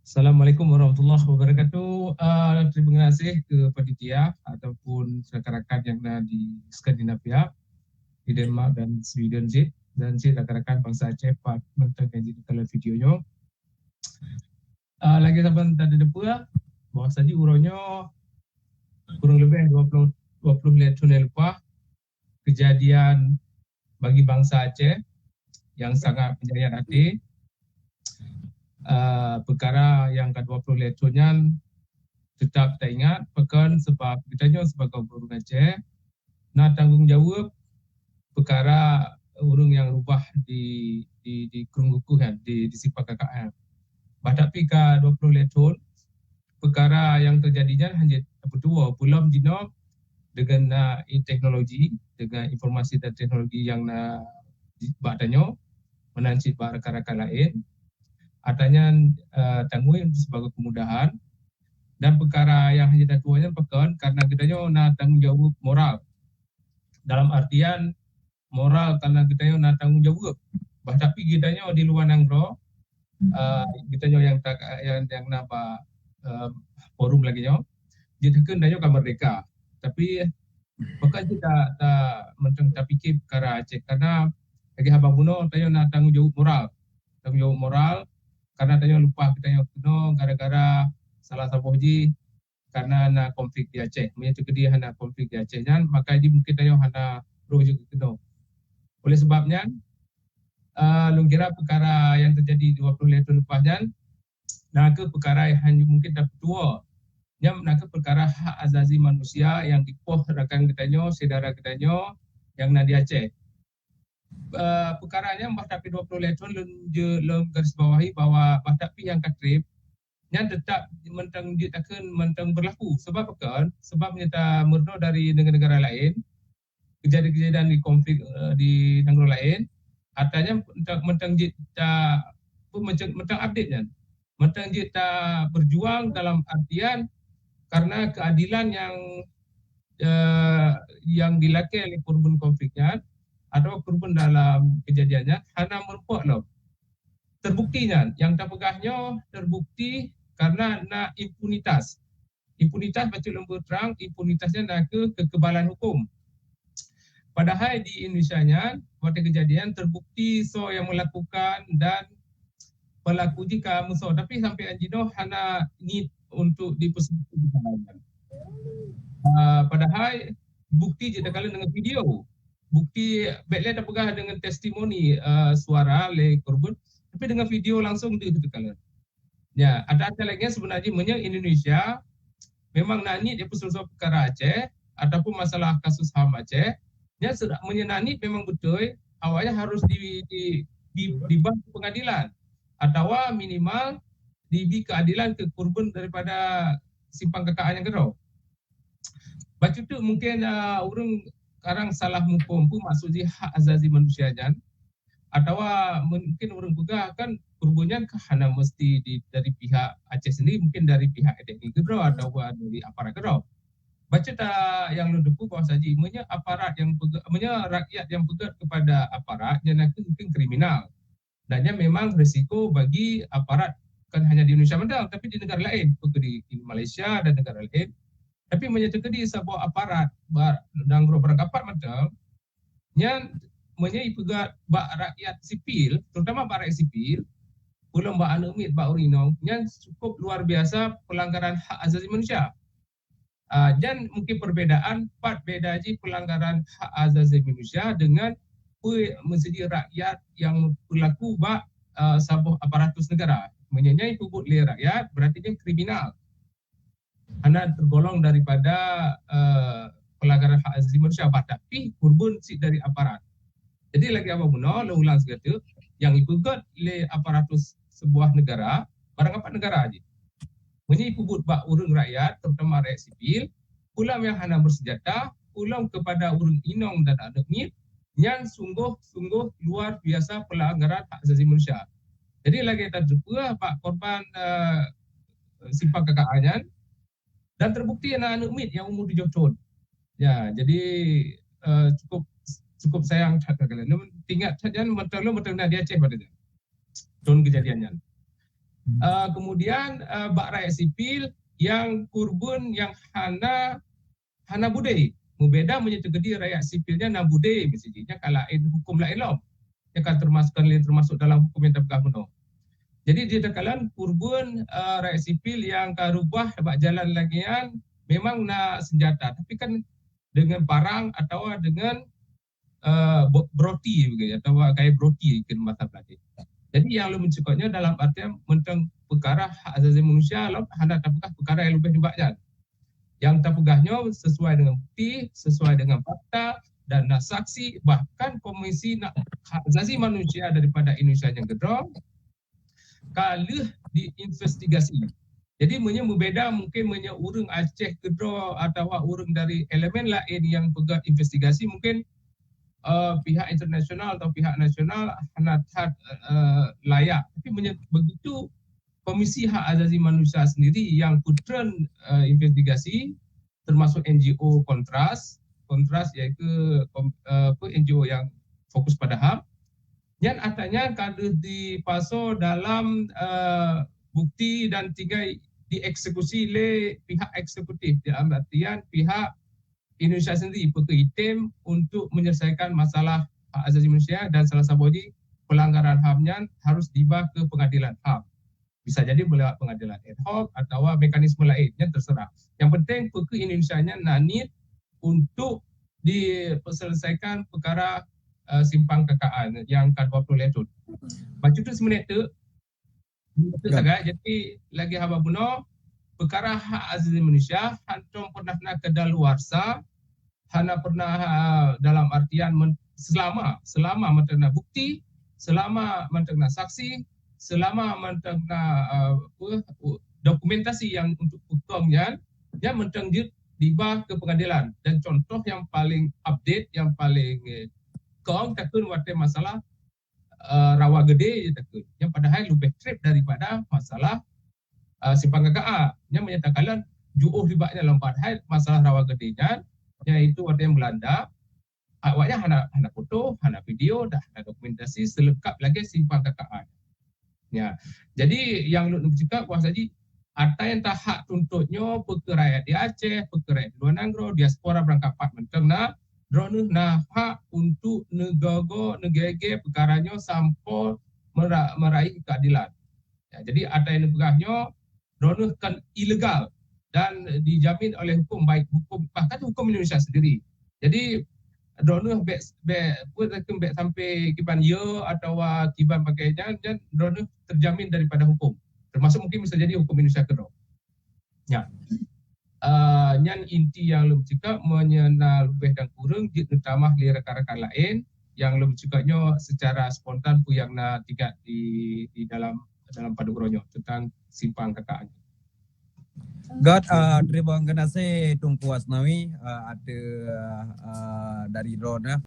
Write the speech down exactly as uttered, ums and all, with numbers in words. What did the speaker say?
Assalamualaikum warahmatullahi wabarakatuh. Uh, terima kasih ke panitia ataupun rakan-rakan yang na di Skandinavia, di Denmark dan Sweden cit, dan cit rakan-rakan bangsa Aceh pat mantong nyang jiteuka lé video nyoe. Uh, lagèe saban tadi depa, bahwa saji uroe nyoe kurang lebih dua puluh, dua puluh lhèe thon nyang leupah, kejadian bagi bangsa Aceh yang sangat menyayat hati. Uh, perkara yang ka dua puluh lhèe thon nyan tetap taingat, pakon, sebab geutanyoe sebagai ureueng Aceh na tanggong jaweueb perkara ureueng nyang rubah di, di, di Krueng Kukuh nyan, di, di Simpang Kakak nyan. Bah tapi ka dua puluh lhèe thon, perkara nyang teujadi nyan hana tapeutuwoe, peulom jinoe deungon na teknologi, deungon informasi dan teknologi nyang na di, bak tanyoe, meunan cit bak rakan-rakan laén. Atra nyan, eh, tangui untuk sebagai kemudahan. Dan perkara nyang hana tatuwoe nyan pakon, karena geutanyoe na tanggong jaweueb moral. Dalam artian, moral karena geutanyoe na tanggong jaweueb. Bah tapi geutanyoe di luwa nanggroe, uh, geutanyoe nyang tak, nyang, nyang na bak, uh, forum lagèe nyoe, jeuet takheun tanyoe ka merdeka. Tapi pakon cit ta, ta mantong tapike perkara Aceh, karena lagèe haba bunoe tanyoe na tanggong jaweueb moral. Tanggong jaweueb moral karena tanyoe leupah geutanyoe keunoe gara-gara salah saboh jih karena na konflik di Aceh. Meunyoe teukeudi hana konflik di Aceh nyan, maka jih mungkin tanyoe hana roh jeuet keunoe. Oleh sebab nyan, uh, lôn kira perkara nyang teujadi dua puluh lhèe thon leupah nyan, na kheueh perkara nyang hana mungkin tapeutuwoe. Nyan na kheueh perkara hak azazi manusia nyang dipoh rakan geutanyoe, syedara geutanyoe nyang na di Aceh. Uh, perkara nyan bah tapi dua puluh lhèe thon lôn je, lôn garis bawahi bahwa bah tapi nyang ka trép nyan tetap mantong jeuet takheun mantong berlaku. Sebab pakon? Sebab meunyoe ta meurunoe dari negara-negara laén, kejadian-kejadian di konflik, eh, di nanggroe laén, atra nyan mantong, mantong jeuet ta, apa, mantong, mantong update nyan. Mantong jeuet ta berjuang dalam artian karena keadilan nyang, eh, nyang dilakèe lé korban konflik nyan atau korban dalam kejadian nyan hana meurumpok lom. Terbukti nyan, nyang tapeugah nyoe terbukti karena na impunitas. Impunitas, bacut lôn beuterang, impunitas nyan na kheueh kekebalan hukum. Padahai di Indonesia nyan, watèe kejadian terbukti soe nyang melakukan dan pelaku jih ka meusoe, tapi sampai jinoe hana niet untuk dipeuseubuet. Ah, padahai bukti jeuet takalon deungon video. Bukti bèk lé tapeugah deungon testimoni, ah, suara lé korban, tapi deungon video langsung deuh takalon. Ya, ada, ada lagèe nyan sebenarnya meunyoe Indonesia memang na niet jipeusoe-soe peukara Aceh ataupun masalah kasus HAM Aceh, nyan se-, meunyoe na niet memang beutôi, awaknyan harus di, di, di, diba keu pengadilan atawa minimal dibi keadilan keu korban daripada Simpang Kakak nyan keudroe. Bacut teuk mungken, ah, ureueng karang salah muphom peue maksud jih hak azazi manusia nyan, atawa mungken ureueng peugah kan korban nyan ka hana meusti di, dari pihak Aceh sendiri, mungken dari pihak E T N I keudroe atawa dari aparat keudroe. Bacut, ah, nyang lôn teupeu bahwa saji meunyoe aparat nyang peugah, meunyoe rakyat nyang peugah kepada aparat, nyan na kheueh mungken kriminal. Dan nyan memang risiko bagi aparat, bukan hanya di Indonesia mantong, tapi di negara laén, seperti di, di Malaysia dan negara laén. Tapi meunyoe teukeudi saboh aparat ba-, nanggroe barangkapat mantong, nyan meunyoe ipeugah bak rakyat sipil, terutama bak rakyat sipil, peulom bak aneuk miet, bak ureueng inong, nyan cukup luar biasa pelanggaran hak asasi manusia. Ah, dan mungkin perbedaan, pat beda jih pelanggaran hak asasi manusia dengan pe-, meuseuti rakyat nyang berlaku bak, ah, saboh aparatus negara. Meunyoe nyan ipeubuet lé rakyat, berarti nyan kriminal. Hana tergolong daripada, eh, pelanggaran hak asasi manusia, bah tapi korban cit dari aparat. Jadi lagèe awak bunoe, lôn ulang sigoe teuk, nyang ipeugèt lé aparatus sebuah negara, barangkapat negara jih. Meunyoe ipeubuet bak ureueng rakyat, terutama rakyat sipil, peulom nyang hana bersenjata, peulom kepada ureueng inong dan aneuk miet, nyan sunggoh-sunggoh luar biasa pelanggaran hak asasi manusia. Jadi lagèe tateupeue bak korban, eh, Simpang K K A nyan, dan terbukti na aneuk miet nyang umur tujoh thon. Ya, jadi, eh, cukup, cukup sayang that ka lôn. Lôn ingat that nyan mantong lôn mantong na di Aceh pada nyan. Thon kejadian nyan. Uh, kemudian uh, bak rakyat sipil yang kurban yang hana hana budé. Mubeda meunyoe teukeudi rakyat sipil nyan na budé, misalnya ka laén hukum laén lom. Nyan ka termasuk, ka termasuk dalam hukum nyang tapeugah bunoe. Jadi di takalon kurban uh, rakyat sipil yang ka rubah bak jalan lagée nyan memang na senjata, tapi kan dengan parang atawa dengan uh, broti begitu, atawa gaya broti ke bahasa Perancis. Jadi yang lôn meucukupnya dalam artian mentang perkara hak asasi manusia lom hana tapeugah perkara yang lebih nibak nyan. Yang tapeugah nyoe sesuai dengan bukti, sesuai dengan fakta dan na saksi, bahkan Komisi Hak Asasi Manusia daripada Indonesia yang kedua ka lheueh diinvestigasi. Jadi meunyoe mubeda mungkin meunyoe ureuëng Aceh keudroe atawa ureuëng dari elemen laén yang peugah investigasi mungkin uh, pihak internasional atau pihak nasional hana that uh, layak. Tapi meunyoe begitu Komisi Hak Asasi Manusia sendiri yang peutreun uh, investigasi termasuk N G O Kontras, Kontras iaitu uh, apa N G O yang fokus pada HAM. Nyan ata nyan ka deuh dipasoe dalam uh, bukti dan tinggai dieksekusi lé pihak eksekutif, dalam artian pihak Indonesia sendiri peukeuh item untuk menyelesaikan masalah hak asasi manusia dan salah satu lagi pelanggaran HAM nyan harus diba ke pengadilan HAM. Bisa jadi melewat pengadilan ad hoc atau mekanisme lain, yang terserah. Yang penting peukeuh Indonesia nyan na niet untuk diselesaikan perkara uh, simpang K K A yang ka dua puluh lhèe thôn. Bacut tu seminit tu, betul sangat. Jadi lagi haba bunoe, perkara hak asasi manusia hantom pernah na kedaluarsa, hana pernah uh, dalam artian men, selama selama mantong na bukti, selama mantong na saksi, selama mantong na uh, apa, dokumentasi yang untuk hukum nyan, nyan mantong jeuet diba ke pengadilan. Dan contoh yang paling update, yang paling eh, kong takun watèe masalah uh, Rawa Gede je takut. Yang padahal lebih trip daripada masalah uh, simpang K K A. Yang menyatakan juoh ribat dalam padahal masalah Rawa Gede nyan, iaitu ada yang Belanda, awaknya hana hana foto, hana video, dah hana dokumentasi selengkap lagi simpang K K A. Ya. Jadi yang lôn cakap kuasa ji ata yang tahak tuntut nyoe peukeuh rakyat di Aceh, peukeuh rakyat di luar nanggroe, diaspora berangkapat mantong na, droeneuh na hak untuk neugogo neugege peukara nyoe sampoe meraih keadilan. Ya, jadi ata yang neupeugah nyoe droeneuh kan ilegal dan dijamin oleh hukum, baik hukum bahkan hukum Indonesia sendiri. Jadi droeneuh bek bek bek sampai kiban ye atau kiban pakai nyan, nyan droeneuh terjamin daripada hukum. Termasuk mungkin bisa jadi hukum Indonesia kedua. Ya. Uh, nyan inti yang lôn cakap menyena lebih dan kurang jeuet neutamah lé rakan-rakan lain yang lôn cakap nyoe secara spontan pun yang na tingkat di di dalam dalam padub uroe nyoe tentang simpang K K A. Got uh, terima kasih Teungku Asnawi uh, ada uh, dari drone.